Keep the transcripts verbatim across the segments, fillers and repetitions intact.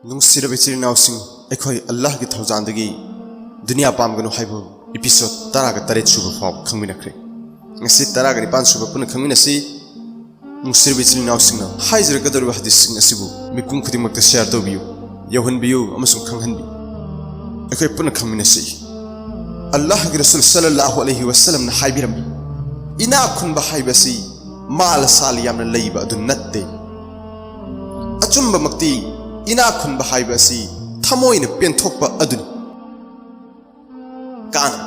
ꯅꯨꯡꯁꯤꯔꯕ ꯏꯆꯤꯜ ꯏꯅꯥꯎꯁꯤꯡ, ꯑꯩꯈꯣꯏ ꯑꯜꯂꯥꯍꯒꯤ ꯊꯧꯖꯥꯜꯗꯒꯤ ꯗꯨꯅꯤꯌꯥ ꯄꯥꯝꯒꯅꯨ ꯍꯥꯏꯕ episode ꯇꯔꯥꯒ ꯇꯔꯦꯠ ꯁꯨꯕ ꯐꯥꯎꯕ ꯈꯪꯃꯤꯟꯅꯈ꯭ꯔꯦ꯫ ꯉꯁꯤ ꯇꯔꯥꯒ ꯅꯤꯄꯥꯟ ꯁꯨꯕ ꯄꯨꯟꯅ ꯈꯪꯃꯤꯟꯅꯁꯤ꯫ ꯅꯨꯡꯁꯤꯔꯕ ꯏꯆꯤꯜ ꯏꯅꯥꯎꯁꯤꯡꯅ, ꯍꯥꯏꯖꯔꯛꯀꯗꯧꯔꯤꯕ ꯍꯗꯤꯁꯁꯤꯡ ꯑꯁꯤꯕꯨ ꯃꯤꯄꯨꯝ ꯈꯨꯗꯤꯡꯃꯛꯇ share ꯇꯧꯕꯤꯌꯨ, ꯌꯧꯍꯟꯕꯤꯌꯨ ꯑꯃꯁꯨꯡ ꯈꯪꯍꯟꯕꯤꯌꯨ꯫ ꯑꯩꯈꯣꯏ ꯄꯨꯟꯅ ꯈꯪꯃꯤꯟꯅꯁꯤ꯫ ꯑꯜꯂꯥꯍꯒꯤ ꯔꯁꯨꯜ ꯁꯜꯂꯜꯂꯥꯍꯨ ꯑꯂꯩꯍꯤ ꯋꯁꯜꯂꯝꯅ ꯍꯥꯏꯕꯤꯔꯝꯃꯤ, ꯏꯅꯥꯛ ꯈꯨꯟꯕ ꯍꯥꯏꯕꯁꯤ ꯃꯥꯜ ꯁꯥꯜ ꯌꯥꯝꯅ ꯂꯩꯕ ꯑꯗꯨ ꯅꯠꯇꯦ꯫ ꯑꯆꯨꯝꯕꯃꯛꯇꯤ ꯏꯅꯥꯛ ꯈꯨꯟꯕ ꯍꯥꯏꯕ ꯑꯁꯤ ꯊꯃꯣꯏꯅ ꯄꯦꯟꯊꯣꯛꯄ ꯑꯗꯨꯅꯤ꯫ ꯀꯥꯟꯅ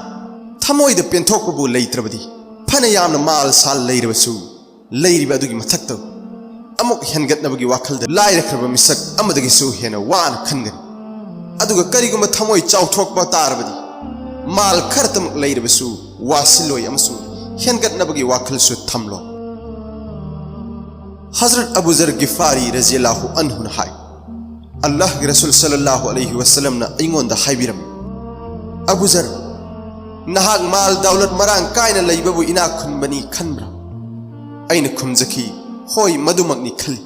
ꯊꯃꯣꯏꯗ ꯄꯦꯟꯊꯣꯛꯄꯕꯨ ꯂꯩꯇ꯭ꯔꯕꯗꯤ, ꯐꯅ ꯌꯥꯝꯅ ꯃꯥꯜ ꯁꯥꯜ ꯂꯩꯔꯕꯁꯨ, ꯂꯩꯔꯤꯕ ꯑꯗꯨꯒꯤ ꯃꯊꯛꯇ ꯑꯃꯨꯛ ꯍꯦꯟꯒꯠꯅꯕꯒꯤ ꯋꯥꯈꯜꯗ ꯂꯥꯏꯔꯈ꯭ꯔꯕ ꯃꯤꯁꯛ ꯑꯃꯗꯒꯤꯁꯨ ꯍꯦꯟꯅ ꯋꯥꯅ ꯈꯟꯒꯅꯤ꯫ ꯑꯗꯨꯒ ꯀꯔꯤꯒꯨꯝꯕ ꯊꯃꯣꯏ ꯆꯥꯎꯊꯣꯛꯄ ꯇꯥꯔꯕꯗꯤ, ꯃꯥꯜ ꯈꯔꯇꯃꯛ ꯂꯩꯔꯕꯁꯨ ꯋꯥꯁꯤꯜꯂꯣꯏ ꯑꯃꯁꯨꯡ ꯍꯦꯟꯒꯠꯅꯕꯒꯤ ꯋꯥꯈꯜꯁꯨ ꯊꯝꯂꯣꯏ꯫ ꯍꯖꯔꯠ ꯑꯕꯨ ꯖꯔ ꯒꯤꯐꯥꯔꯤ ꯔꯖꯤꯌꯜꯂꯥꯍꯨ ꯑꯟꯍꯨꯅ ꯍꯥꯏ, ꯑꯜꯂꯥꯍꯒꯤ ꯔꯁꯨꯜ ꯁꯜꯂꯜꯂꯥꯍꯨ ꯑꯂꯩꯍꯤ ꯋꯁꯜꯂꯝꯅ ꯑꯩꯉꯣꯟꯗ ꯍꯥꯏꯕꯤꯔꯝꯃꯤ, "ꯑꯕꯨ ꯖꯔ, ꯅꯍꯥꯛ ꯃꯥꯜ ꯗꯧꯂꯠ ꯃꯔꯥꯡ ꯀꯥꯏꯅ ꯂꯩꯕꯕꯨ ꯏꯅꯥꯛ ꯈꯨꯟꯕꯅꯤ ꯈꯟꯕ꯭ꯔꯥ?" ꯑꯩꯅ ꯈꯨꯝꯖꯈꯤ, "ꯍꯣꯏ, ꯃꯗꯨꯃꯛꯅꯤ ꯈꯜꯂꯤ꯫"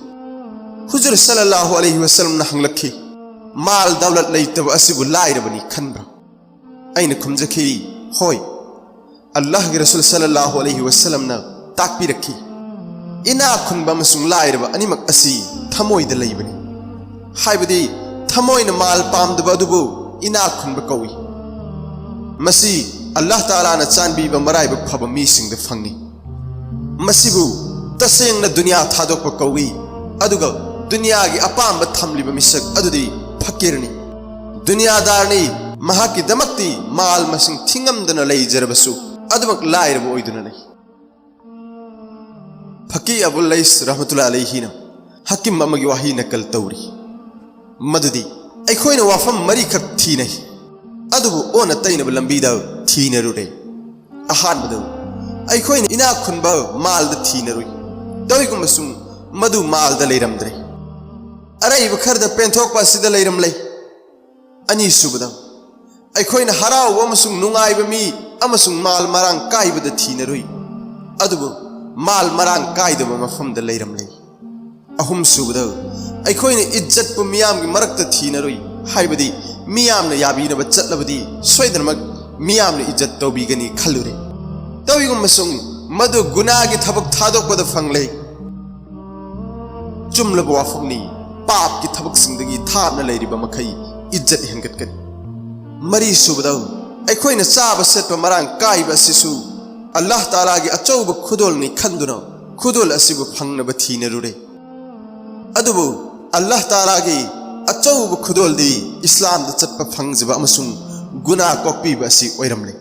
ꯍꯨꯖꯨꯔ ꯁꯜꯂꯜꯂꯥꯍꯨ ꯑꯂꯩꯍꯤ ꯋꯁꯜꯂꯝꯅ ꯍꯪꯂꯛꯈꯤ, "ꯃꯥꯜ ꯗꯧꯂꯠ ꯂꯩꯇꯕ ꯑꯁꯤꯕꯨ ꯂꯥꯏꯔꯕꯅꯤ ꯈꯟꯕ꯭ꯔꯥ?" ꯑꯩꯅ ꯈꯨꯝꯖꯈꯤ, "ꯍꯣꯏ꯫" ꯑꯜꯂꯥꯍꯒꯤ ꯔꯁꯨꯜ ꯁꯜꯂꯜꯂꯥꯍꯨ ꯑꯂꯩꯍꯤ ꯋꯁꯜꯂꯝꯅ ꯇꯥꯛꯄꯤꯔꯛꯈꯤ, ꯏꯅꯥꯛ ꯈꯨꯟꯕ ꯑꯃꯁꯨꯡ ꯂꯥꯏꯔꯕ ꯑꯅꯤꯃꯛ ꯑꯁꯤ ꯊꯃꯣꯏꯗ ꯂꯩꯕꯅꯤ꯫ ꯍꯥꯏꯕꯗꯤ ꯊꯃꯣꯏꯅ ꯃꯥꯜ ꯄꯥꯝꯗꯕ ꯑꯗꯨꯕꯨ ꯏꯅꯥꯛ ꯈꯨꯟꯕ ꯀꯧꯏ꯫ ꯃꯁꯤ ꯑꯜꯂꯥꯍ ꯇꯥꯂꯥꯅ ꯆꯥꯟꯕꯤꯕ ꯃꯔꯥꯏꯕꯛ ꯐꯕ ꯃꯤꯁꯤꯡꯗ ꯐꯪꯏ꯫ ꯃꯁꯤꯕꯨ ꯇꯁꯦꯡꯅ ꯗꯨꯅꯤꯌꯥ ꯊꯥꯗꯣꯛꯄ ꯀꯧꯏ꯫ ꯑꯗꯨꯒ ꯗꯨꯅꯤꯌꯥꯒꯤ ꯑꯄꯥꯝꯕ ꯊꯝꯂꯤꯕ ꯃꯤꯁꯛ ꯑꯗꯨꯗꯤ ꯐꯀꯤꯔꯅꯤ, ꯗꯨꯅꯤꯌꯥꯗꯥꯔꯅꯤ꯫ ꯃꯍꯥꯛꯀꯤꯗꯃꯛꯇꯤ ꯃꯥꯜ ꯃꯁꯤꯡ ꯊꯤꯉꯝꯗꯅ ꯂꯩꯖꯔꯕꯁꯨ ꯑꯗꯨꯃꯛ ꯂꯥꯏꯔꯕ ꯑꯣꯏꯗꯨꯅ ꯂꯩ꯫ ꯐꯀꯤ ꯑꯕꯨꯜ ꯂꯩꯁ ꯔꯍꯃꯇꯨꯜꯂꯥ ꯑꯂꯩꯍꯤꯅ ꯍꯀꯤꯝ ꯑꯃꯒꯤ ꯋꯥꯍꯩ ꯅꯀꯜ ꯇꯧꯔꯤ, ꯃꯗꯨꯗꯤ, "ꯑꯩꯈꯣꯏꯅ ꯋꯥꯐꯝ ꯃꯔꯤꯈꯛ ꯊꯤꯅꯩ, ꯑꯗꯨꯕꯨ ꯑꯣꯟꯅ ꯇꯩꯅꯕ ꯂꯝꯕꯤꯗ ꯊꯤꯅꯔꯨꯔꯦ꯫ ꯑꯍꯥꯟꯕꯗ, ꯑꯩꯈꯣꯏꯅ ꯏꯅꯥꯛ ꯈꯨꯟꯕ ꯃꯥꯜꯗ ꯊꯤꯅꯔꯨꯏ, ꯇꯧꯏꯒꯨꯝꯕꯁꯨꯡ ꯃꯗꯨ ꯃꯥꯜꯗ ꯂꯩꯔꯝꯗ꯭ꯔꯦ꯫ ꯑꯔꯩꯕ ꯈꯔꯗ ꯄꯦꯟꯊꯣꯛꯄ ꯑꯁꯤꯗ ꯂꯩꯔꯝꯂꯦ꯫ ꯑꯅꯤꯁꯨꯕꯗ, ꯑꯩꯈꯣꯏꯅ ꯍꯔꯥꯎꯕ ꯑꯃꯁꯨꯡ ꯅꯨꯡꯉꯥꯏꯕ ꯃꯤ ꯑꯃꯁꯨꯡ ꯃꯥꯜ ꯃꯔꯥꯡ ꯀꯥꯏꯕꯗ ꯊꯤꯅꯔꯨꯏ, ꯑꯗꯨꯕꯨ ꯃꯥꯜ ꯃꯔꯥꯡ ꯀꯥꯏꯗꯕ ꯃꯐꯝꯗ ꯂꯩꯔꯝꯂꯦ꯫ ꯑꯍꯨꯝꯁꯨꯕꯗ, ꯑꯩꯈꯣꯏꯅ ꯏꯖꯠꯄꯨ ꯃꯤꯌꯥꯝꯒꯤ ꯃꯔꯛꯇ ꯊꯤꯅꯔꯨꯏ, ꯍꯥꯏꯕꯗꯤ ꯃꯤꯌꯥꯝꯅ ꯌꯥꯕꯤꯅꯕ ꯆꯠꯂꯕꯗꯤ ꯁꯣꯏꯗꯅꯃꯛ ꯃꯤꯌꯥꯝꯅ ꯏꯖꯠ ꯇꯧꯕꯤꯒꯅꯤ ꯈꯜꯂꯨꯔꯦ꯫ ꯇꯧꯏꯒꯨꯝꯕꯁꯨꯡ ꯃꯗꯨ ꯒꯨꯅꯥꯒꯤ ꯊꯕꯛ ꯊꯥꯗꯣꯛꯄꯗ ꯐꯪꯂꯦ꯫ ꯆꯨꯝꯂꯕ ꯋꯥꯐꯝꯅꯤ, ꯄꯥꯞꯀꯤ ꯊꯕꯛꯁꯤꯡꯗꯒꯤ ꯊꯥꯞꯅ ꯂꯩꯔꯤꯕ ꯃꯈꯩ ꯏꯖꯠ ꯍꯦꯟꯒꯠꯀꯅꯤ꯫ ꯃꯔꯤꯁꯨꯕꯗ, ꯑꯩꯈꯣꯏꯅ ꯆꯥꯕ ꯁꯦꯠꯄ ꯃꯔꯥꯡ ꯀꯥꯏꯕ ꯑꯁꯤꯁꯨ ꯑꯜꯂꯥꯍ ꯇꯥꯂꯥꯒꯤ ꯑꯆꯧꯕ ꯈꯨꯗꯣꯜꯅꯤ ꯈꯟꯗꯨꯅ ꯈꯨꯗꯣꯜ ꯑꯁꯤꯕꯨ ꯐꯪꯅꯕ ꯊꯤꯅꯔꯨꯔꯦ꯫ ꯑꯗꯨꯕꯨ ꯑꯜꯂꯥꯍ ꯇꯥꯂꯥꯒꯤ ꯑꯆꯧꯕ ꯈꯨꯗꯣꯜꯗꯤ ꯏꯁꯂꯥꯝꯗ ꯆꯠꯄ ꯐꯪꯖꯕ ꯑꯃꯁꯨꯡ ꯒꯨꯅꯥ ꯀꯣꯛꯄꯤꯕ ꯑꯁꯤ ꯑꯣꯏꯔꯝꯂꯦ꯫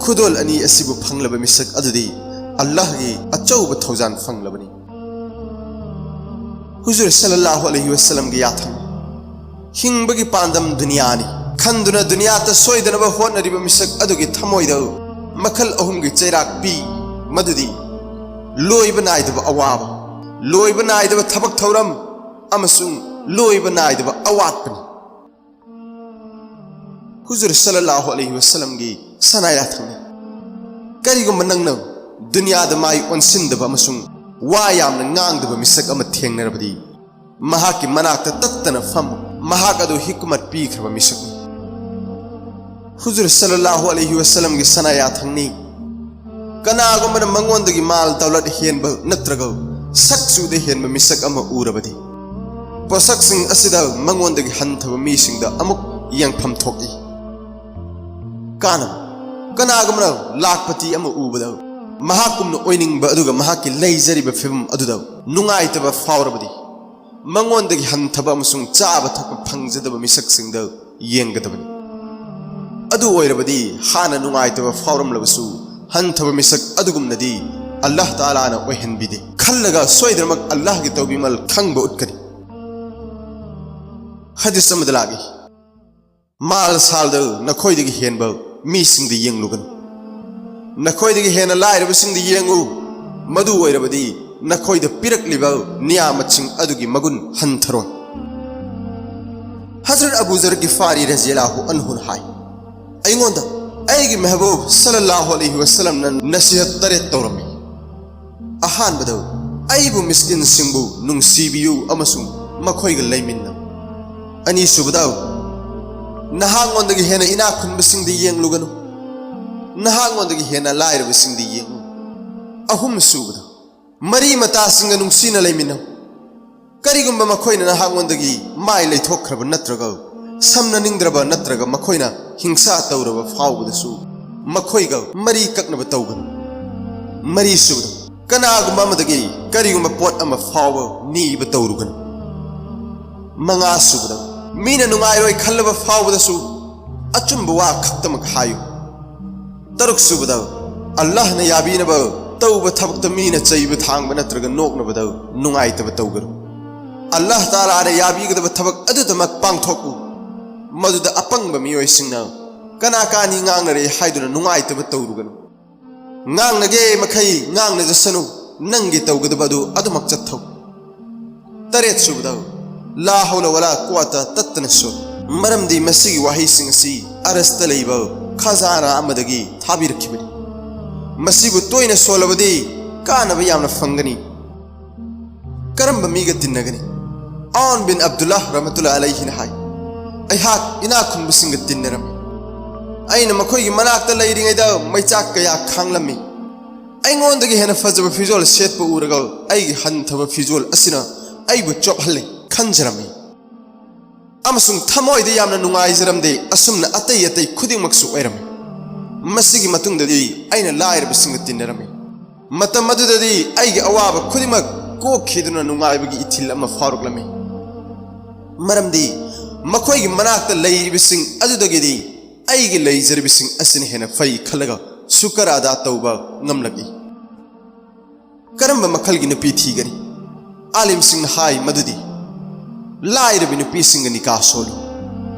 ꯈꯨꯗꯣꯜ ꯑꯅꯤ ꯑꯁꯤꯕꯨ ꯐꯪꯂꯕ ꯃꯤꯁꯛ ꯑꯗꯨꯗꯤ ꯑꯜꯂꯥꯍꯒꯤ ꯑꯆꯧꯕ ꯊꯧꯖꯥꯟ ꯐꯪꯂꯕꯅꯤ꯫ ꯍꯨꯖꯨꯔ ꯁꯜꯂꯜꯂꯥꯍꯨ ꯑꯂꯩꯍꯤ ꯋꯁꯜꯂꯝꯒꯤ ꯌꯥꯊꯪ, ꯍꯤꯡꯕꯒꯤ ꯄꯥꯟꯗꯝ ꯗꯨꯅꯤꯌꯥꯅꯤ ꯈꯟꯗꯨꯅ ꯗꯨꯅꯤꯌꯥꯗ ꯁꯣꯏꯗꯅꯕ ꯍꯣꯠꯅꯔꯤꯕ ꯃꯤꯁꯛ ꯑꯗꯨꯒꯤ ꯊꯃꯣꯏꯗ ꯃꯈꯜ ꯑꯍꯨꯝꯒꯤ ꯆꯩꯔꯥꯛ ꯄꯤ, ꯃꯗꯨꯗꯤ ꯂꯣꯏꯕ ꯅꯥꯏꯗꯕ ꯑꯋꯥꯕ, ꯂꯣꯏꯕ ꯅꯥꯏꯗꯕ ꯊꯕꯛ ꯊꯧꯔꯝ ꯑꯃꯁꯨꯡ ꯂꯣꯏꯕ ꯅꯥꯏꯗꯕ ꯑꯋꯥꯠꯄꯅꯤ꯫ ꯍꯨꯖꯨꯔ ꯁꯜꯂꯜꯂꯥꯍꯨ ꯑꯂꯩꯍꯤ ꯋꯁꯜꯂꯝꯒꯤ ꯁꯅꯥ ꯌꯥꯊꯪꯅꯤ꯫ ꯀꯔꯤꯒꯨꯝꯕ ꯅꯪꯅ ꯗꯨꯅꯤꯌꯥꯗ ꯃꯥꯏ ꯑꯣꯟꯁꯤꯟꯗꯕ ꯑꯃꯁꯨꯡ ꯋꯥ ꯌꯥꯝꯅ ꯉꯥꯡꯗꯕ ꯃꯤꯁꯛ ꯑꯃ ꯊꯦꯡꯅꯔꯕꯗꯤ, ꯃꯍꯥꯛꯀꯤ ꯃꯅꯥꯛꯇ ꯇꯠꯇꯅ ꯐꯝꯃꯨ꯫ ꯃꯍꯥꯛ ꯑꯗꯨ ꯍꯤꯛꯃꯠ ꯄꯤꯈ꯭ꯔꯕ ꯃꯤꯁꯛꯅꯤ꯫ ꯍꯨꯖꯨꯔ ꯁꯜꯂꯜꯂꯥꯍꯨ ꯑꯂꯩꯍꯤ ꯋꯁꯜꯂꯝꯒꯤ ꯁꯅꯥ ꯌꯥꯊꯪꯅꯤ꯫ ꯀꯅꯥꯒꯨꯝꯕꯅ ꯃꯉꯣꯟꯗꯒꯤ ꯃꯥꯜ ꯗꯧꯂꯠ ꯍꯦꯟꯕ ꯅꯠꯇ꯭ꯔꯒ ꯁꯛ ꯆꯨꯗ ꯍꯦꯟꯕ ꯃꯤꯁꯛ ꯑꯃ ꯎꯔꯕꯗꯤ, ꯄꯣꯠꯁꯛꯁꯤꯡ ꯑꯁꯤꯗ ꯃꯉꯣꯟꯗꯒꯤ ꯍꯟꯊꯕ ꯃꯤꯁꯤꯡꯗ ꯑꯃꯨꯛ ꯌꯦꯡꯐꯝ ꯊꯣꯛꯏ꯫ ꯀꯥꯅꯕ, ꯀꯅꯥꯒꯨꯝꯕꯅ ꯂꯥꯈꯄꯇꯤ ꯑꯃ ꯎꯕꯗ ꯃꯍꯥꯛꯀꯨꯝꯅ ꯑꯣꯏꯅꯤꯡꯕ ꯑꯗꯨꯒ ꯃꯍꯥꯛꯀꯤ ꯂꯩꯖꯔꯤꯕ ꯐꯤꯕꯝ ꯑꯗꯨꯗ ꯅꯨꯡꯉꯥꯏꯇꯕ ꯐꯥꯎꯔꯕꯗꯤ, ꯃꯉꯣꯟꯗꯒꯤ ꯍꯟꯊꯕ ꯑꯃꯁꯨꯡ ꯆꯥꯕ ꯊꯛꯄ ꯐꯪꯖꯗꯕ ꯃꯤꯁꯛꯁꯤꯡꯗ ꯌꯦꯡꯒꯗꯕꯅꯤ꯫ ꯑꯗꯨ ꯑꯣꯏꯔꯕꯗꯤ ꯍꯥꯟꯅ ꯅꯨꯡꯉꯥꯏꯇꯕ ꯐꯥꯎꯔꯝꯂꯕꯁꯨ ꯍꯟꯊꯕ ꯃꯤꯁꯛ ꯑꯗꯨꯒꯨꯝꯅꯗꯤ ꯑꯜꯂꯥꯍ ꯇꯥꯂꯥꯅ ꯑꯣꯏꯍꯟꯕꯤꯗꯦ ꯈꯜꯂꯒ ꯁꯣꯏꯗꯅꯃꯛ ꯑꯜꯂꯥꯍꯒꯤ ꯇꯧꯕꯤꯃꯜ ꯈꯪꯕ ꯎꯠꯀꯅꯤ꯫ ꯍꯗꯤꯁ ꯑꯃꯗ ꯂꯥꯛꯏ, ꯃꯥꯜ ꯁꯥꯜꯗ ꯅꯈꯣꯏꯗꯒꯤ ꯍꯦꯟꯕ ꯃꯤꯁꯤꯡꯗ ꯌꯦꯡꯂꯨꯒꯅꯨ꯫ ꯅꯈꯣꯏꯗꯒꯤ ꯍꯦꯟꯅ ꯂꯥꯏꯔꯕꯁꯤꯡꯗ ꯌꯦꯡꯉꯨ, ꯃꯗꯨ ꯑꯣꯏꯔꯕꯗꯤ ꯅꯈꯣꯏꯗ ꯄꯤꯔꯛꯂꯤꯕ ꯅꯤꯌꯥꯃꯠꯁꯤꯡ ꯑꯗꯨꯒꯤ ꯃꯒꯨꯟ ꯍꯟꯊꯔꯣꯏ꯫ ꯍꯖꯔꯠ ꯑꯕꯨ ꯖꯔ ꯒꯤꯐꯥꯔꯤ ꯔꯖꯤꯌꯜꯂꯥꯍꯨ ꯑꯟꯍꯨꯅ ꯍꯥꯏ, ꯑꯩꯉꯣꯟꯗ ꯑꯩꯒꯤ ꯃꯦꯍꯕꯨꯕ ꯁꯜꯂꯜꯂꯥꯍꯨ ꯑꯂꯩꯍꯤ ꯋꯁꯜꯂꯝꯅ ꯅꯁꯤꯍꯠ ꯇꯔꯦꯠ ꯇꯧꯔꯝꯃꯤ꯫ ꯑꯍꯥꯟꯕꯗ, ꯑꯩꯕꯨ ꯃꯤꯁꯀꯤꯟꯁꯤꯡꯕꯨ ꯅꯨꯡꯁꯤꯕꯤꯌꯨ ꯑꯃꯁꯨꯡ ꯃꯈꯣꯏꯒ ꯂꯩꯃꯤꯟꯅꯧ꯫ ꯑꯅꯤꯁꯨꯕꯗ, ꯅꯍꯥꯛꯉꯣꯟꯗꯒꯤ ꯍꯦꯟꯅ ꯏꯅꯥꯛ ꯈꯨꯟꯕꯁꯤꯡꯗ ꯌꯦꯡꯂꯨꯒꯅꯨ꯫ ꯅꯍꯥꯛꯉꯣꯟꯗꯒꯤ ꯍꯦꯟꯅ ꯂꯥꯏꯔꯕꯁꯤꯡꯗ ꯌꯦꯡꯉꯨ꯫ ꯑꯍꯨꯝꯁꯨꯕꯗ, ꯃꯔꯤ ꯃꯇꯥꯁꯤꯡꯒ ꯅꯨꯡꯁꯤꯅ ꯂꯩꯃꯤꯟꯅꯧ꯫ ꯀꯔꯤꯒꯨꯝꯕ ꯃꯈꯣꯏꯅ ꯅꯍꯥꯛꯉꯣꯟꯗꯒꯤ ꯃꯥꯏ ꯂꯩꯊꯣꯛꯈ꯭ꯔꯕ ꯅꯠꯇ꯭ꯔꯒ ꯁꯝꯅꯅꯤꯡꯗ꯭ꯔꯕ ꯅꯠꯇ꯭ꯔꯒ ꯃꯈꯣꯏꯅ ꯍꯤꯡꯁꯥ ꯇꯧꯔꯕ ꯐꯥꯎꯕꯗꯁꯨ ꯃꯈꯣꯏꯒ ꯃꯔꯤ ꯀꯛꯅꯕ ꯇꯧꯒꯅꯨ꯫ ꯃꯔꯤꯁꯨꯕꯗ, ꯀꯅꯥꯒꯨꯝꯕ ꯑꯃꯗꯒꯤ ꯀꯔꯤꯒꯨꯝꯕ ꯄꯣꯠ ꯑꯃ ꯐꯥꯎꯕ ꯅꯤꯕ ꯇꯧꯔꯨꯒꯅꯨ꯫ ꯃꯉꯥꯁꯨꯕꯗ, ꯃꯤꯅ ꯅꯨꯡꯉꯥꯏꯔꯣꯏ ꯈꯜꯂꯕ ꯐꯥꯎꯕꯗꯁꯨ ꯑꯆꯨꯝꯕ ꯋꯥ ꯈꯛꯇꯃꯛ ꯍꯥꯏꯌꯨ꯫ ꯇꯔꯨꯛꯁꯨꯕꯗ, ꯑꯜꯂꯥꯍꯅ ꯌꯥꯕꯤꯅꯕ ꯇꯧꯕ ꯊꯕꯛꯇ ꯃꯤꯅ ꯆꯩꯕ ꯊꯥꯡꯕ ꯅꯠꯇ꯭ꯔꯒ ꯅꯣꯛꯅꯕꯗ ꯅꯨꯡꯉꯥꯏꯇꯕ ꯇꯧꯒꯅꯨ꯫ ꯑꯜꯂꯥꯍ ꯇꯥꯂꯥꯅ ꯌꯥꯕꯤꯒꯗꯕ ꯊꯕꯛ ꯑꯗꯨꯗꯃꯛ ꯄꯥꯡꯊꯣꯛꯎ꯫ ꯃꯗꯨꯗ ꯑꯄꯪꯕ ꯃꯤꯑꯣꯏꯁꯤꯡꯅ ꯀꯅꯥ ꯀꯥꯅꯤ ꯉꯥꯡꯅꯔꯦ ꯍꯥꯏꯗꯨꯅ ꯅꯨꯡꯉꯥꯏꯇꯕ ꯇꯧꯔꯨꯒꯅꯨ꯫ ꯉꯥꯡꯅꯒꯦ ꯃꯈꯩ ꯉꯥꯡꯅꯖꯁꯅꯨ, ꯅꯪꯒꯤ ꯇꯧꯒꯗꯕ ꯑꯗꯨ ꯑꯗꯨꯃꯛ ꯆꯠꯊꯧ꯫ ꯇꯔꯦꯠꯁꯨꯕꯗ, ꯂꯥ ꯍꯧꯂ ꯋꯥꯂꯥ ꯀꯨꯋꯥꯇ ꯇꯠꯇꯅ ꯁꯣꯜ, ꯃꯔꯝꯗꯤ ꯃꯁꯤꯒꯤ ꯋꯥꯍꯩꯁꯤꯡ ꯑꯁꯤ ꯑꯔꯁꯇ ꯂꯩꯕ ꯈꯖꯥꯅꯥ ꯑꯃꯗꯒꯤ ꯊꯥꯕꯤꯔꯛꯈꯤꯕꯅꯤ꯫ ꯃꯁꯤꯕꯨ ꯇꯣꯏꯅ ꯁꯣꯜꯂꯕꯗꯤ ꯀꯥꯟꯅꯕ ꯌꯥꯝꯅ ꯐꯪꯒꯅꯤ꯫ ꯀꯔꯝꯕ ꯃꯤꯒ ꯇꯤꯟꯅꯒꯅꯤ? ꯑꯥꯎꯟ ꯕꯤꯟ ꯑꯕꯗꯨꯜꯂꯥꯍ ꯔꯍꯃꯇꯨꯜꯂꯥꯍꯤ ꯑꯂꯩꯍꯤꯅ ꯍꯥꯏ, ꯑꯩꯍꯥꯛ ꯏꯅꯥꯛ ꯈꯨꯟꯕꯁꯤꯡꯒ ꯇꯤꯟꯅꯔꯝꯃꯤ꯫ ꯑꯩꯅ ꯃꯈꯣꯏꯒꯤ ꯃꯅꯥꯛꯇ ꯂꯩꯔꯤꯉꯩꯗ ꯃꯩꯆꯥꯛ ꯀꯌꯥ ꯈꯥꯡꯂꯝꯃꯤ꯫ ꯑꯩꯉꯣꯟꯗꯒꯤ ꯍꯦꯟꯅ ꯐꯖꯕ ꯐꯤꯖꯣꯜ ꯁꯦꯠꯄ ꯎꯔꯒ ꯑꯩꯒꯤ ꯍꯟꯊꯕ ꯐꯤꯖꯣꯜ ꯑꯁꯤꯅ ꯑꯩꯕꯨ ꯆꯣꯞꯍꯜꯂꯦ ꯈꯟꯖꯔꯝꯃꯤ꯫ ꯑꯃꯁꯨꯡ ꯊꯃꯣꯏꯗ ꯌꯥꯝꯅ ꯅꯨꯡꯉꯥꯏꯖꯔꯝꯗꯦ꯫ ꯑꯁꯨꯝꯅ ꯑꯇꯩ ꯑꯇꯩ ꯈꯨꯗꯤꯡꯃꯛꯁꯨ ꯑꯣꯏꯔꯝꯃꯤ꯫ ꯃꯁꯤꯒꯤ ꯃꯇꯨꯡꯗꯗꯤ ꯑꯩꯅ ꯂꯥꯏꯔꯕꯁꯤꯡꯒ ꯇꯤꯟꯅꯔꯝꯃꯤ꯫ ꯃꯇꯝ ꯑꯗꯨꯗꯗꯤ ꯑꯩꯒꯤ ꯑꯋꯥꯕ ꯈꯨꯗꯤꯡꯃꯛ ꯀꯣꯛꯈꯤꯗꯨꯅ ꯅꯨꯡꯉꯥꯏꯕꯒꯤ ꯏꯊꯤꯜ ꯑꯃ ꯐꯥꯎꯔꯛꯂꯝꯃꯤ꯫ ꯃꯔꯝꯗꯤ ꯃꯈꯣꯏꯒꯤ ꯃꯅꯥꯛꯇ ꯂꯩꯔꯤꯕꯁꯤꯡ ꯑꯗꯨꯗꯒꯤꯗꯤ ꯑꯩꯒꯤ ꯂꯩꯖꯔꯤꯕꯁꯤꯡ ꯑꯁꯤꯅ ꯍꯦꯟꯅ ꯐꯩ ꯈꯜꯂꯒ ꯁꯨꯀꯔ ꯑꯗꯥ ꯇꯧꯕ ꯉꯝꯂꯛꯏ꯫ ꯀꯔꯝꯕ ꯃꯈꯜꯒꯤ ꯅꯨꯄꯤ ꯊꯤꯒꯅꯤ? ꯑꯥꯂꯤꯝꯁꯤꯡꯅ ꯍꯥꯏ ꯃꯗꯨꯗꯤ ꯂꯥꯏꯔꯕꯤ ꯅꯨꯄꯤꯁꯤꯡꯒ ꯅꯤꯀꯥ ꯁꯣꯜꯂꯨ꯫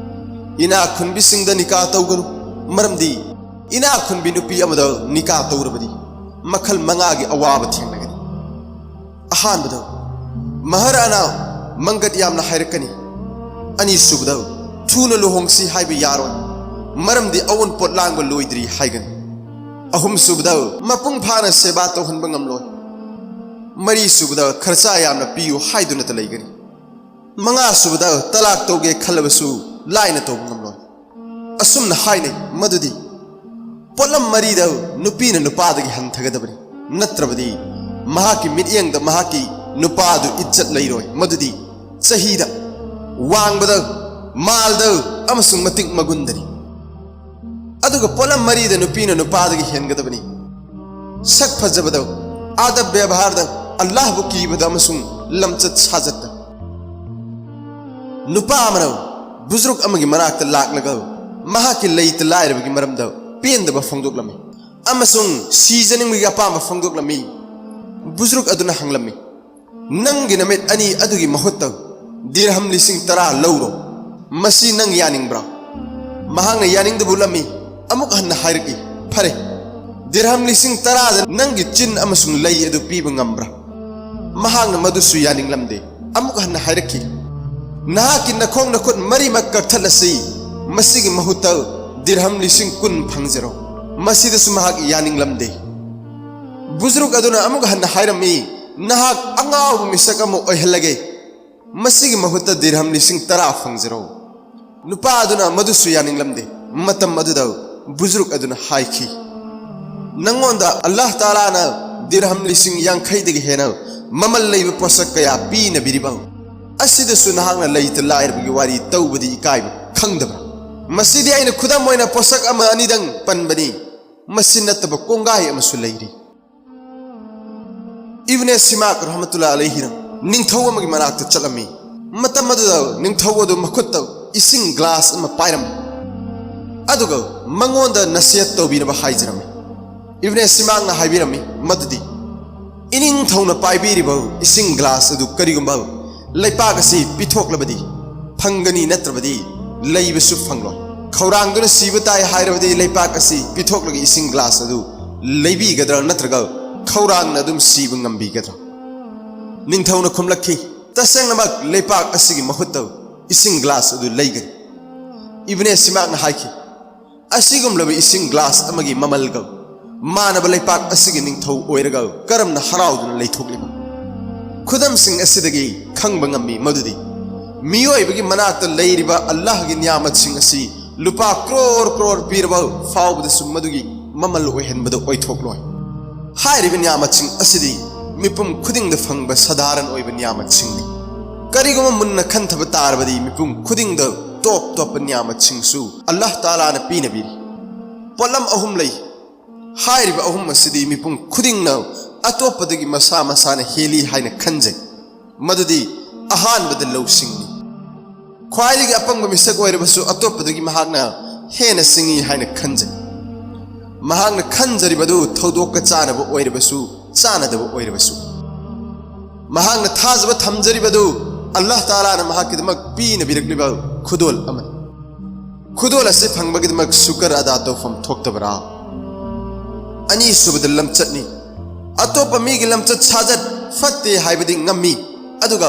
ꯏꯅꯥꯛ ꯈꯨꯟꯕꯤꯁꯤꯡꯗ ꯅꯤꯀꯥ ꯇꯧꯒꯅꯨ, ꯃꯔꯝꯗꯤ ꯏꯅꯥꯛ ꯈꯨꯟꯕꯤ ꯅꯨꯄꯤ ꯑꯃꯗ ꯅꯤꯀꯥ ꯇꯧꯔꯕꯗꯤ ꯃꯈꯜ ꯃꯉꯥꯒꯤ ꯑꯋꯥꯕ ꯊꯦꯡꯅꯒꯅꯤ꯫ ꯑꯍꯥꯟꯕꯗ, ꯃꯍꯔ ꯑꯅ ꯃꯪꯒꯠ ꯌꯥꯝꯅ ꯍꯥꯏꯔꯛꯀꯅꯤ꯫ ꯑꯅꯤꯁꯨꯕꯗ, ꯊꯨꯅ ꯂꯨꯍꯣꯡꯁꯤ ꯍꯥꯏꯕ ꯌꯥꯔꯣꯏ, ꯃꯔꯝꯗꯤ ꯑꯑꯣꯟꯄꯣꯠ ꯂꯥꯡꯕ ꯂꯣꯏꯗ꯭ꯔꯤ ꯍꯥꯏꯒꯅꯤ꯫ ꯑꯍꯨꯝꯁꯨꯕꯗ, ꯃꯄꯨꯡ ꯐꯥꯅ ꯁꯦꯕꯥ ꯇꯧꯍꯟꯕ ꯉꯝꯂꯣꯏ꯫ ꯃꯔꯤꯁꯨꯕꯗ, ꯈꯔꯆꯥ ꯌꯥꯝꯅ ꯄꯤꯌꯨ ꯍꯥꯏꯗꯨꯅꯇ ꯂꯩꯒꯅꯤ꯫ ꯃꯉꯥ ꯁꯨꯕꯗ ꯇꯂꯥꯛ ꯇꯧꯒꯦ ꯈꯜꯂꯕꯁꯨ ꯂꯥꯏꯅ ꯇꯧꯕ ꯉꯝꯂꯣꯏ꯫ ꯑꯁꯨꯝꯅ ꯍꯥꯏꯅꯩ ꯃꯗꯨꯗꯤ ꯄꯣꯠꯂꯝ ꯃꯔꯤꯗ ꯅꯨꯄꯤꯅ ꯅꯨꯄꯥꯗꯒꯤ ꯍꯟꯊꯒꯗꯕꯅꯤ, ꯅꯠꯇ꯭ꯔꯕꯗꯤ ꯃꯍꯥꯛꯀꯤ ꯃꯤꯠꯌꯦꯡꯗ ꯃꯍꯥꯛꯀꯤ ꯅꯨꯄꯥꯗꯨ ꯏꯖꯠ ꯂꯩꯔꯣꯏ꯫ ꯃꯗꯨꯗꯤ ꯆꯍꯤꯗ, ꯋꯥꯡꯕꯗ, ꯃꯥꯜꯗ ꯑꯃꯁꯨꯡ ꯃꯇꯤꯛ ꯃꯒꯨꯟꯗꯅꯤ꯫ ꯑꯗꯨꯒ ꯄꯣꯠꯂꯝ ꯃꯔꯤꯗ ꯅꯨꯄꯤꯅ ꯅꯨꯄꯥꯗꯒꯤ ꯍꯦꯟꯒꯗꯕꯅꯤ: ꯁꯛ ꯐꯖꯕꯗ, ꯑꯗꯕ ꯕꯦꯕꯍꯥꯔꯗ, ꯑꯜꯂꯥꯍꯕꯨ ꯀꯤꯕꯗ ꯑꯃꯁꯨꯡ ꯂꯝꯆꯠ ꯁꯥꯖꯠꯇ꯫ ꯅꯨꯄꯥ ꯑꯃꯅ ꯕꯨꯖꯨꯔꯨꯛ ꯑꯃꯒꯤ ꯃꯅꯥꯛꯇ ꯂꯥꯛꯂꯒ ꯃꯍꯥꯛꯀꯤ ꯂꯩꯇ ꯂꯥꯏꯔꯕꯒꯤ ꯃꯔꯝꯗ ꯄꯦꯟꯗꯕ ꯐꯣꯡꯗꯣꯛꯂꯝꯃꯤ ꯑꯃꯁꯨꯡ ꯁꯤꯖꯅꯤꯡꯕꯒꯤ ꯑꯄꯥꯝꯕ ꯐꯣꯡꯗꯣꯛꯂꯝꯃꯤ꯫ ꯕꯨꯖꯨꯔꯨꯛ ꯑꯗꯨꯅ ꯍꯪꯂꯝꯃꯤ, "ꯅꯪꯒꯤ ꯅꯃꯤꯠ ꯑꯅꯤ ꯑꯗꯨꯒꯤ ꯃꯍꯨꯠꯇ ꯗꯤꯔꯍꯝ ꯂꯤꯁꯤꯡ ꯇꯔꯥ ꯂꯧꯔꯣ꯫ ꯃꯁꯤ ꯅꯪ ꯌꯥꯅꯤꯡꯕ꯭ꯔꯥ?" ꯃꯍꯥꯛꯅ ꯌꯥꯅꯤꯡꯗꯕ ꯎꯠꯂꯝꯃꯤ꯫ ꯑꯃꯨꯛ ꯍꯟꯅ ꯍꯥꯏꯔꯛꯏ, "ꯐꯔꯦ, ꯗꯤꯔꯍꯝ ꯂꯤꯁꯤꯡ ꯇꯔꯥꯗ ꯅꯪꯒꯤ ꯆꯤꯟ ꯑꯃꯁꯨꯡ ꯂꯩ ꯑꯗꯨ ꯄꯤꯕ ꯉꯝꯕ꯭ꯔꯥ?" ꯃꯍꯥꯛꯅ ꯃꯗꯨꯁꯨ ꯌꯥꯅꯤꯡꯂꯝꯗꯦ꯫ ꯑꯃꯨꯛ ꯍꯟꯅ ꯍꯥꯏꯔꯛꯈꯤ, "ꯅꯍꯥꯛꯀꯤ ꯅꯈꯣꯡ ꯅꯈꯨꯠ ꯃꯔꯤꯃꯛ ꯀꯛꯊꯠꯂꯁꯤ, ꯃꯁꯤꯒꯤ ꯃꯍꯨꯠꯇ ꯗꯤꯔꯍꯝ ꯂꯤꯁꯤꯡ ꯀꯨꯟ ꯐꯪꯖꯔꯣ꯫" ꯃꯁꯤꯗꯁꯨ ꯃꯍꯥꯛ ꯌꯥꯅꯤꯡꯂꯝꯗꯦ꯫ ꯕꯨꯖꯨꯔꯨꯛ ꯑꯗꯨꯅ ꯑꯃꯨꯛ ꯍꯟꯅ ꯍꯥꯏꯔꯝꯃꯤ, "ꯅꯍꯥꯛ ꯑꯉꯥꯎꯕ ꯃꯤꯁꯛ ꯑꯃ ꯑꯣꯏꯍꯜꯂꯒꯦ, ꯃꯁꯤꯒꯤ ꯃꯍꯨꯠꯇ ꯗꯤꯔꯍꯝ ꯂꯤꯁꯤꯡ ꯇꯔꯥ ꯐꯪꯖꯔꯣ꯫" ꯅꯨꯄꯥ ꯑꯗꯨꯅ ꯃꯗꯨꯁꯨ ꯌꯥꯅꯤꯡꯂꯝꯗꯦ꯫ ꯃꯇꯝ ꯑꯗꯨꯗ ꯕꯨꯖꯨꯔꯨꯛ ꯑꯗꯨꯅ ꯍꯥꯏꯈꯤ, "ꯅꯪꯉꯣꯟꯗ ꯑꯜꯂꯥꯍ ꯇꯥꯂꯥꯅ ꯗꯤꯔꯍꯝ ꯂꯤꯁꯤꯡ ꯌꯥꯡꯈꯩꯗꯒꯤ ꯍꯦꯟꯅ ꯃꯃꯜ ꯂꯩꯕ ꯄꯣꯠꯁꯛ ꯀꯌꯥ ꯄꯤꯅꯕꯤꯔꯤꯕ ꯑꯁꯤꯗꯁꯨ ꯅꯍꯥꯛꯅ ꯂꯩꯇ ꯂꯥꯏꯔꯕꯒꯤ ꯋꯥꯔꯤ ꯇꯧꯕꯗꯤ ꯏꯀꯥꯏꯕ ꯈꯪꯗꯕ꯭ꯔꯥ? ꯃꯁꯤꯗꯤ ꯑꯩꯅ ꯈꯨꯗꯝ ꯑꯣꯏꯅ ꯄꯣꯠꯁꯛ ꯑꯃ ꯑꯅꯤꯗꯪ ꯄꯟꯕꯅꯤ꯫ ꯃꯁꯤ ꯅꯠꯇꯕ ꯀꯣꯡꯒꯥꯏ ꯑꯃꯁꯨ ꯂꯩꯔꯤ꯫" ꯏꯕꯅꯦ ꯁꯤꯃꯥꯛ ꯔꯍꯃꯇꯨꯜꯂꯥ ꯑꯂꯩꯍꯤꯅ ꯅꯤꯡꯊꯧ ꯑꯃꯒꯤ ꯃꯅꯥꯛꯇ ꯆꯠꯂꯝꯃꯤ꯫ ꯃꯇꯝ ꯑꯗꯨꯗ ꯅꯤꯡꯊꯧ ꯑꯗꯨ ꯃꯈꯨꯠꯇ ꯏꯁꯤꯡ ꯒ꯭ꯂꯥꯁ ꯑꯃ ꯄꯥꯏꯔꯝꯃꯤ꯫ ꯑꯗꯨꯒ ꯃꯉꯣꯟꯗ ꯅꯁꯤꯍꯠ ꯇꯧꯕꯤꯅꯕ ꯍꯥꯏꯖꯔꯝꯃꯤ꯫ ꯏꯕꯅꯦ ꯁꯤꯃꯥꯛꯅ ꯍꯥꯏꯕꯤꯔꯝꯃꯤ ꯃꯗꯨꯗꯤ, "ꯏꯅꯤꯡꯊꯧꯅ ꯄꯥꯏꯕꯤꯔꯤꯕ ꯏꯁꯤꯡ ꯒ꯭ꯂꯥꯁ ꯑꯗꯨ ꯀꯔꯤꯒꯨꯝꯕ ꯂꯩꯄꯥꯛ ꯑꯁꯤ ꯄꯤꯊꯣꯛꯂꯕꯗꯤ ꯐꯪꯒꯅꯤ, ꯅꯠꯇ꯭ꯔꯕꯗꯤ ꯂꯩꯕꯁꯨ ꯐꯪꯂꯣꯏ꯫ ꯈꯧꯔꯥꯡꯗꯨꯅ ꯁꯤꯕ ꯇꯥꯏ ꯍꯥꯏꯔꯕꯗꯤ ꯂꯩꯄꯥꯛ ꯑꯁꯤ ꯄꯤꯊꯣꯛꯂꯒ ꯏꯁꯤꯡ ꯒ꯭ꯂꯥꯁ ꯑꯗꯨ ꯂꯩꯕꯤꯒꯗ꯭ꯔꯥ, ꯅꯠꯇ꯭ꯔꯒ ꯈꯧꯔꯥꯡꯅ ꯑꯗꯨꯝ ꯁꯤꯕ ꯉꯝꯕꯤꯒꯗ꯭ꯔꯥ?" ꯅꯤꯡꯊꯧꯅ ꯈꯨꯝꯂꯛꯈꯤ, "ꯇꯁꯦꯡꯅꯃꯛ ꯂꯩꯄꯥꯛ ꯑꯁꯤꯒꯤ ꯃꯍꯨꯠꯇ ꯏꯁꯤꯡ ꯒ꯭ꯂꯥꯁ ꯑꯗꯨ ꯂꯩꯒꯅꯤ꯫" ꯏꯕꯅꯦ ꯁꯤꯃꯥꯛꯅ ꯍꯥꯏꯈꯤ, "ꯑꯁꯤꯒꯨꯝꯂꯕ ꯏꯁꯤꯡ ꯒ꯭ꯂꯥꯁ ꯑꯃꯒꯤ ꯃꯃꯜꯒ ꯃꯥꯟꯅꯕ ꯂꯩꯄꯥꯛ ꯑꯁꯤꯒꯤ ꯅꯤꯡꯊꯧ ꯑꯣꯏꯔꯒ ꯀꯔꯝꯅ ꯍꯔꯥꯎꯗꯨꯅ ꯂꯩꯊꯣꯛꯂꯤꯕ?" ꯈꯨꯗꯝꯁꯤꯡ ꯑꯁꯤꯗꯒꯤ ꯈꯪꯕ ꯉꯝꯃꯤ ꯃꯗꯨꯗꯤ ꯃꯤꯑꯣꯏꯕꯒꯤ ꯃꯅꯥꯛꯇ ꯂꯩꯔꯤꯕ ꯑꯜꯂꯥꯍꯒꯤ ꯅꯤꯌꯥꯃꯠꯁꯤꯡ ꯑꯁꯤ ꯂꯨꯄꯥ ꯀ꯭ꯔꯣꯔ ꯀ꯭ꯔꯣꯔ ꯄꯤꯔꯕ ꯐꯥꯎꯕꯗꯁꯨ ꯃꯗꯨꯒꯤ ꯃꯃꯜ ꯑꯣꯏꯍꯟꯕꯗ ꯑꯣꯏꯊꯣꯛꯂꯣꯏ꯫ ꯍꯥꯏꯔꯤꯕ ꯅꯤꯌꯥꯃꯠꯁꯤꯡ ꯑꯁꯤꯗꯤ ꯃꯤꯄꯨꯝ ꯈꯨꯗꯤꯡꯗ ꯐꯪꯕ ꯁꯥꯙꯥꯔꯟ ꯑꯣꯏꯕ ꯅꯤꯌꯥꯃꯠꯁꯤꯡꯅꯤ꯫ ꯀꯔꯤꯒꯨꯝꯕ ꯃꯨꯟꯅ ꯈꯟꯊꯕ ꯇꯥꯔꯕꯗꯤ ꯃꯤꯄꯨꯝ ꯈꯨꯗꯤꯡꯗ ꯇꯣꯞ ꯇꯣꯞꯄ ꯅꯤꯌꯥꯃꯠꯁꯤꯡꯁꯨ ꯑꯜꯂꯥꯍ ꯇꯥꯂꯥꯅ ꯄꯤꯅꯕꯤꯔꯤ꯫ ꯄꯣꯠꯂꯝ ꯑꯍꯨꯝ ꯂꯩ꯫ ꯍꯥꯏꯔꯤꯕ ꯑꯍꯨꯝ ꯑꯁꯤꯗꯤ ꯃꯤꯄꯨꯝ ꯈꯨꯗꯤꯡꯅ ꯑꯇꯣꯞꯄꯗꯒꯤ ꯃꯁꯥ ꯃꯁꯥꯅ ꯍꯦꯜꯂꯤ ꯍꯥꯏꯅ ꯈꯟꯖꯩ꯫ ꯃꯗꯨꯗꯤ ꯑꯍꯥꯟꯕꯗ ꯂꯧꯁꯤꯡꯅꯤ꯫ ꯈ꯭ꯋꯥꯏꯗꯒꯤ ꯑꯄꯪꯕ ꯃꯤꯁꯛ ꯑꯣꯏꯔꯕꯁꯨ ꯑꯇꯣꯞꯄꯗꯒꯤ ꯃꯍꯥꯛꯅ ꯍꯦꯟꯅ ꯁꯤꯡꯏ ꯍꯥꯏꯅ ꯈꯟꯖꯩ꯫ ꯃꯍꯥꯛꯅ ꯈꯟꯖꯔꯤꯕꯗꯨ ꯊꯧꯗꯣꯛꯀ ꯆꯥꯅꯕ ꯑꯣꯏꯔꯕꯁꯨ ꯆꯥꯅꯗꯕ ꯑꯣꯏꯔꯕꯁꯨ꯫ ꯃꯍꯥꯛꯅ ꯊꯥꯖꯕ ꯊꯝꯖꯔꯤꯕꯗꯨ ꯑꯜꯂꯥꯍ ꯇꯥꯂꯥꯅ ꯃꯍꯥꯛꯀꯤꯗꯃꯛ ꯄꯤꯅꯕꯤꯔꯛꯂꯤꯕ ꯈꯨꯗꯣꯜ ꯑꯃꯅꯤ꯫ ꯈꯨꯗꯣꯜ ꯑꯁꯤ ꯐꯪꯕꯒꯤꯗꯃꯛ ꯁꯨꯀꯔ ꯑꯗꯥ ꯇꯧꯐꯝ ꯊꯣꯛꯇꯕ꯭ꯔꯥ? ꯑꯅꯤꯁꯨꯕꯗ ꯂꯝꯆꯠꯅꯤ꯫ ꯑꯇꯣꯞꯄ ꯃꯤꯒꯤ ꯂꯝꯆꯠ ꯁꯥꯖꯠ ꯐꯠꯇꯦ ꯍꯥꯏꯕꯗꯤ ꯉꯝꯃꯤ, ꯑꯗꯨꯒ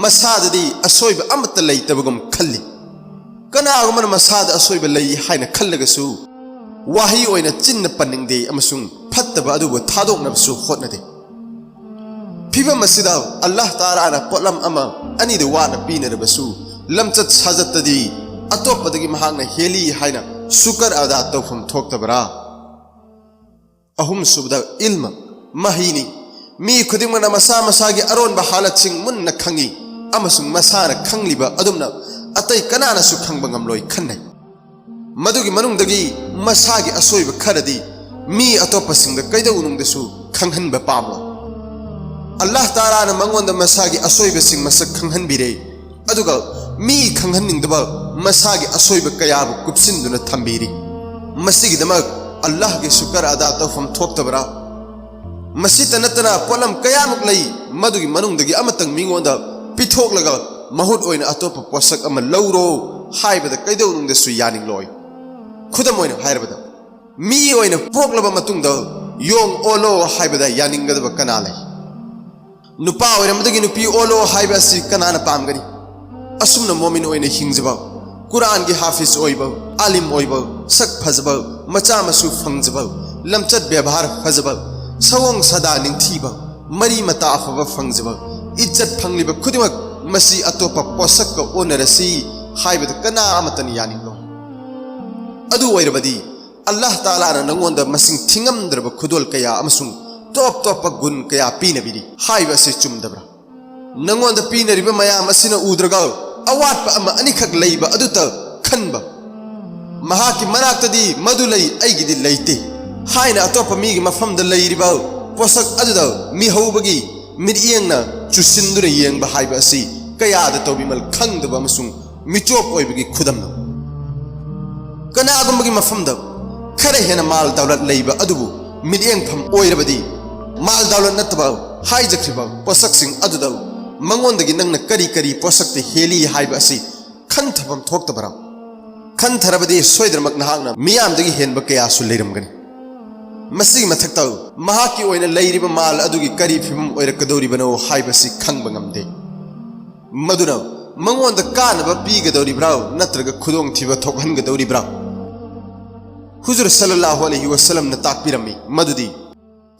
ꯃꯁꯥꯗꯗꯤ ꯑꯁꯣꯏꯕ ꯑꯃꯠꯇ ꯂꯩꯇꯕꯒꯨꯝ ꯈꯜꯂꯤ꯫ ꯀꯅꯥꯒꯨꯝꯕꯅ ꯃꯁꯥꯗ ꯑꯁꯣꯏꯕ ꯂꯩ ꯍꯥꯏꯅ ꯈꯜꯂꯒꯁꯨ ꯋꯥꯍꯩ ꯑꯣꯏꯅ ꯆꯤꯟꯅ ꯄꯟꯅꯤꯡꯗꯦ ꯑꯃꯁꯨꯡ ꯐꯠꯇꯕ ꯑꯗꯨꯕꯨ ꯊꯥꯗꯣꯛꯅꯕꯁꯨ ꯍꯣꯠꯅꯗꯦ꯫ ꯐꯤꯚꯝ ꯑꯁꯤꯗ ꯑꯜꯂꯥꯍ ꯇꯥꯂꯥꯅ ꯄꯣꯠꯂꯝ ꯑꯃ ꯑꯅꯤꯗ ꯋꯥꯅ ꯄꯤꯅꯔꯕꯁꯨ ꯂꯝꯆꯠ ꯁꯥꯖꯠꯇꯗꯤ ꯑꯇꯣꯞꯄꯗꯒꯤ ꯃꯍꯥꯛꯅ ꯍꯦꯜꯂꯤ ꯍꯥꯏꯅ ꯁꯨꯀꯔ ꯑꯗꯥ ꯇꯧꯐꯝ ꯊꯣꯛꯇꯕ꯭ꯔꯥ? ꯑꯍꯨꯝꯁꯨꯕꯗ ꯏꯜꯃ, ꯃꯍꯩꯅꯤ꯫ ꯃꯤ ꯈꯨꯗꯤꯡꯃꯛꯅ ꯃꯁꯥ ꯃꯁꯥꯒꯤ ꯑꯔꯣꯟꯕ ꯍꯥꯂꯠꯁꯤꯡ ꯃꯨꯟꯅ ꯈꯪꯏ ꯑꯃꯁꯨꯡ ꯃꯁꯥꯅ ꯈꯪꯂꯤꯕ ꯑꯗꯨꯝꯅ ꯑꯇꯩ ꯀꯅꯥꯅꯁꯨ ꯈꯪꯕ ꯉꯝꯂꯣꯏ ꯈꯟꯅꯩ꯫ ꯃꯗꯨꯒꯤ ꯃꯅꯨꯡꯗꯒꯤ ꯃꯁꯥꯒꯤ ꯑꯁꯣꯏꯕ ꯈꯔꯗꯤ ꯃꯤ ꯑꯇꯣꯞꯄꯁꯤꯡꯗ ꯀꯩꯗꯧꯅꯨꯡꯗꯁꯨ ꯈꯪꯍꯟꯕ ꯄꯥꯝꯂꯣꯏ꯫ ꯑꯜꯂꯥꯍ ꯇꯥꯂꯥꯅ ꯃꯉꯣꯟꯗ ꯃꯁꯥꯒꯤ ꯑꯁꯣꯏꯕꯁꯤꯡ ꯃꯁꯛ ꯈꯪꯍꯟꯕꯤꯔꯦ, ꯑꯗꯨꯒ ꯃꯤ ꯈꯪꯍꯟꯅꯤꯡꯗꯕ ꯃꯁꯥꯒꯤ ꯑꯁꯣꯏꯕ ꯀꯌꯥꯕꯨ ꯀꯨꯞꯁꯤꯟꯗꯨꯅ ꯊꯝꯕꯤꯔꯤ꯫ ꯃꯁꯤꯒꯤꯗꯃꯛ ꯑꯜꯂꯥꯍꯒꯤ ꯁꯨꯀꯔ ꯑꯗꯥ ꯇꯧꯐꯝ ꯊꯣꯛꯇꯕ꯭ꯔꯥ? ꯃꯁꯤꯇ ꯅꯠꯇꯅ ꯄꯣꯠꯂꯝ ꯀꯌꯥꯃꯨꯛ ꯂꯩ, ꯃꯗꯨꯒꯤ ꯃꯅꯨꯡꯗꯒꯤ ꯑꯃꯇꯪ ꯃꯤꯉꯣꯟꯗ ꯄꯤꯊꯣꯛꯂꯒ ꯃꯍꯨꯠ ꯑꯣꯏꯅ ꯑꯇꯣꯞꯄ ꯄꯣꯠꯁꯛ ꯑꯃ ꯂꯧꯔꯣ ꯍꯥꯏꯕꯗ ꯀꯩꯗꯧꯅꯨꯡꯗꯁꯨ ꯌꯥꯅꯤꯡꯂꯣꯏ꯫ ꯈꯨꯗꯝ ꯑꯣꯏꯅ ꯍꯥꯏꯔꯕꯗ, ꯃꯤ ꯑꯣꯏꯅ ꯄꯣꯛꯂꯕ ꯃꯇꯨꯡꯗ ꯌꯣꯡ ꯑꯣꯜꯂꯣ ꯍꯥꯏꯕꯗ ꯌꯥꯅꯤꯡꯒꯗꯕ ꯀꯅꯥ ꯂꯩ? ꯅꯨꯄꯥ ꯑꯣꯏꯔꯝꯕꯗꯒꯤ ꯅꯨꯄꯤ ꯑꯣꯜꯂꯣ ꯍꯥꯏꯕ ꯑꯁꯤ ꯀꯅꯥꯅ ꯄꯥꯝꯒꯅꯤ? ꯑꯁꯨꯝꯅ ꯃꯣꯃꯤꯟ ꯑꯣꯏꯅ ꯍꯤꯡꯖꯕ, ꯀꯨꯔꯥꯟꯒꯤ ꯍꯥꯐꯤꯖ ꯑꯣꯏꯕ, ꯑꯥꯂꯤꯝ ꯑꯣꯏꯕ, ꯁꯛ ꯐꯖꯕ, ꯃꯆꯥ ꯃꯁꯨ ꯐꯪꯖꯕ, ꯂꯝꯆꯠ ꯕꯦꯕꯥꯔ ꯐꯖꯕ, ꯁꯑꯣꯡ ꯁꯥꯗꯥ ꯅꯤꯡꯊꯤꯕ, ꯃꯔꯤ ꯃꯇꯥ ꯑꯐꯕ ꯐꯪꯖꯕ, ꯏꯖꯠ ꯐꯪꯂꯤꯕ ꯈꯨꯗꯤꯡꯃꯛ ꯃꯁꯤ ꯑꯇꯣꯞꯄ ꯄꯣꯠꯁꯛꯀ ꯑꯣꯟꯅꯔꯁꯤ ꯍꯥꯏꯕꯗ ꯀꯅꯥ ꯑꯃꯠꯇꯅ ꯌꯥꯅꯤꯡꯂꯣꯏ꯫ ꯑꯗꯨ ꯑꯣꯏꯔꯕꯗꯤ ꯑꯜꯂꯥꯍ ꯇꯥꯂꯥꯅ ꯅꯉꯣꯟꯗ ꯃꯁꯤꯡ ꯊꯤꯉꯝꯗ꯭ꯔꯕ ꯈꯨꯗꯣꯜ ꯀꯌꯥ ꯑꯃꯁꯨꯡ ꯇꯣꯞ ꯇꯣꯞꯄ ꯒꯨꯟ ꯀꯌꯥ ꯄꯤꯅꯕꯤꯔꯤ ꯍꯥꯏꯕ ꯑꯁꯤ ꯆꯨꯝꯗꯕ꯭ꯔꯥ? ꯅꯉꯣꯟꯗ ꯄꯤꯅꯔꯤꯕ ꯃꯌꯥꯝ ꯑꯁꯤꯅ ꯎꯗ꯭ꯔꯒ ꯑꯋꯥꯠꯄ ꯑꯃ ꯑꯅꯤꯈꯛ ꯂꯩꯕ ꯑꯗꯨꯇ ꯈꯟꯕ꯫ ꯃꯍꯥꯛꯀꯤ ꯃꯅꯥꯛꯇꯗꯤ ꯃꯗꯨ ꯂꯩ, ꯑꯩꯒꯤꯗꯤ ꯂꯩꯇꯦ ꯍꯥꯏꯅ ꯑꯇꯣꯞꯄ ꯃꯤꯒꯤ ꯃꯐꯝꯗ ꯂꯩꯔꯤꯕ ꯄꯣꯠꯁꯛ ꯑꯗꯨꯗ ꯃꯤꯍꯧꯕꯒꯤ ꯃꯤꯠꯌꯦꯡꯅ ꯆꯨꯁꯤꯟꯗꯨꯅ ꯌꯦꯡꯕ ꯍꯥꯏꯕ ꯑꯁꯤ ꯀꯌꯥꯗ ꯇꯧꯕꯤꯃꯜ ꯈꯪꯗꯕ ꯑꯃꯁꯨꯡ ꯃꯤꯆꯣꯞ ꯑꯣꯏꯕꯒꯤ ꯈꯨꯗꯝꯅꯣ꯫ ꯀꯅꯥꯒꯨꯝꯕꯒꯤ ꯃꯐꯝꯗ ꯈꯔ ꯍꯦꯟꯅ ꯃꯥꯜ ꯗꯧꯂꯠ ꯂꯩꯕ ꯑꯗꯨꯕꯨ ꯃꯤꯠꯌꯦꯡꯐꯝ ꯑꯣꯏꯔꯕꯗꯤ, ꯃꯥꯜ ꯗꯧꯂꯠ ꯅꯠꯇꯕ ꯍꯥꯏꯖꯈ꯭ꯔꯤꯕ ꯄꯣꯠꯁꯛꯁꯤꯡ ꯑꯗꯨꯗ ꯃꯉꯣꯟꯗꯒꯤ ꯅꯪꯅ ꯀꯔꯤ ꯀꯔꯤ ꯄꯣꯠꯁꯛꯇ ꯍꯦꯜꯂꯤ ꯍꯥꯏꯕ ꯑꯁꯤ ꯈꯟꯊꯐꯝ ꯊꯣꯛꯇꯕꯔꯥ? ꯈꯟꯊꯔꯕꯗꯤ ꯁꯣꯏꯗꯅꯃꯛ ꯅꯍꯥꯛꯅ ꯃꯤꯌꯥꯝꯗꯒꯤ ꯍꯦꯟꯕ ꯀꯌꯥꯁꯨ ꯂꯩꯔꯝꯒꯅꯤ꯫ ꯃꯁꯤꯒꯤ ꯃꯊꯛꯇ ꯃꯍꯥꯛꯀꯤ ꯑꯣꯏꯅ ꯂꯩꯔꯤꯕ ꯃꯥꯜ ꯑꯗꯨꯒꯤ ꯀꯔꯤ ꯐꯤꯕꯝ ꯑꯣꯏꯔꯛꯀꯗꯧꯔꯤꯕꯅꯣ ꯍꯥꯏꯕꯁꯤ ꯈꯪꯕ ꯉꯝꯗꯦ꯫ ꯃꯗꯨꯅ ꯃꯉꯣꯟꯗ ꯀꯥꯟꯅꯕ ꯄꯤꯒꯗꯧꯔꯤꯕ꯭ꯔꯥ ꯅꯠꯇ꯭ꯔꯒ ꯈꯨꯗꯣꯡꯊꯤꯕ ꯊꯣꯛꯍꯟꯒꯗꯧꯔꯤꯕ꯭ꯔꯥ? ꯍꯨꯖꯨꯔ ꯁꯜꯂꯜꯂꯥꯍꯨ ꯑꯂꯩꯍꯤ ꯋꯁꯜꯂꯝꯅ ꯇꯥꯛꯄꯤꯔꯝꯃꯤ ꯃꯗꯨꯗꯤ,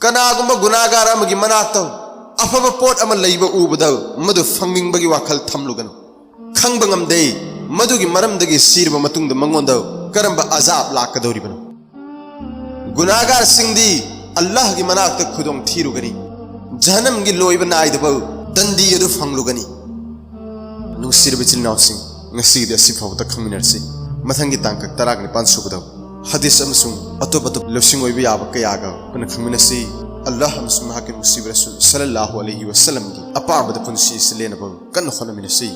ꯀꯅꯥꯒꯨꯝꯕ ꯒꯨꯅꯥꯒꯥꯔ ꯑꯃꯒꯤ ꯃꯅꯥꯛꯇ ꯑꯐꯕ ꯄꯣꯠ ꯑꯃ ꯂꯩꯕ ꯎꯕꯗ ꯃꯗꯨ ꯐꯪꯅꯤꯡꯕꯒꯤ ꯋꯥꯈꯜ ꯊꯝꯂꯨꯒꯅꯨ꯫ ꯈꯪꯕ ꯉꯝꯗꯦ ꯃꯗꯨꯒꯤ ꯃꯔꯝꯗꯒꯤ ꯁꯤꯔꯕ ꯃꯇꯨꯡꯗ ꯃꯉꯣꯟꯗ ꯀꯔꯝꯕ ꯑꯖꯥꯕ ꯂꯥꯛꯀꯗꯧꯔꯤꯕꯅꯣ꯫ ꯒꯨꯅꯥꯒꯥꯔꯁꯤꯡꯗꯤ ꯑꯜꯂꯥꯍꯒꯤ ꯃꯅꯥꯛꯇ ꯈꯨꯗꯣꯡ ꯊꯤꯔꯨꯒꯅꯤ꯫ ꯖꯍꯟꯅꯝꯒꯤ ꯂꯣꯏꯕ ꯅꯥꯏꯗꯕ ꯗꯟꯗꯤ ꯑꯗꯨ ꯐꯪꯂꯨꯒꯅꯤ꯫ ꯅꯨꯡꯁꯤꯔꯕ ꯏꯆꯤꯜ ꯏꯅꯥꯎꯁꯤꯡ, ꯉꯁꯤꯒꯤꯗꯤ ꯑꯁꯤ ꯐꯥꯎꯕꯗ ꯈꯪꯃꯤꯟꯅꯔꯁꯤ꯫ ꯃꯊꯪꯒꯤ ꯇꯥꯡꯀꯛ ꯇꯔꯥꯒ ꯅꯤꯄꯥꯟ ꯁꯨꯕꯗ ꯍꯗꯤꯁ ꯑꯃꯁꯨꯡ ꯑꯇꯣꯞ ꯑꯇꯣꯞꯄ ꯂꯧꯁꯤꯡ ꯑꯣꯏꯕ ꯌꯥꯕ ꯀꯌꯥꯒ ꯄꯨꯟꯅ ꯈꯪꯃꯤꯟꯅꯁꯤ꯫ ꯑꯜꯂꯥꯍ ꯑꯃꯁꯨꯡ ꯃꯍꯥꯛꯀꯤ ꯅꯨꯡꯁꯤꯕ ꯔꯁꯨꯜ ꯁꯜꯂꯜꯂꯥꯍꯨ ꯑꯂꯩꯍꯤ ꯋꯁꯜꯂꯝꯒꯤ ꯑꯄꯥꯝꯕꯗ ꯄꯨꯟꯁꯤ ꯑꯁꯤ ꯂꯦꯟꯅꯕ ꯀꯟꯅ ꯍꯣꯠꯅꯃꯤꯟꯅꯁꯤ꯫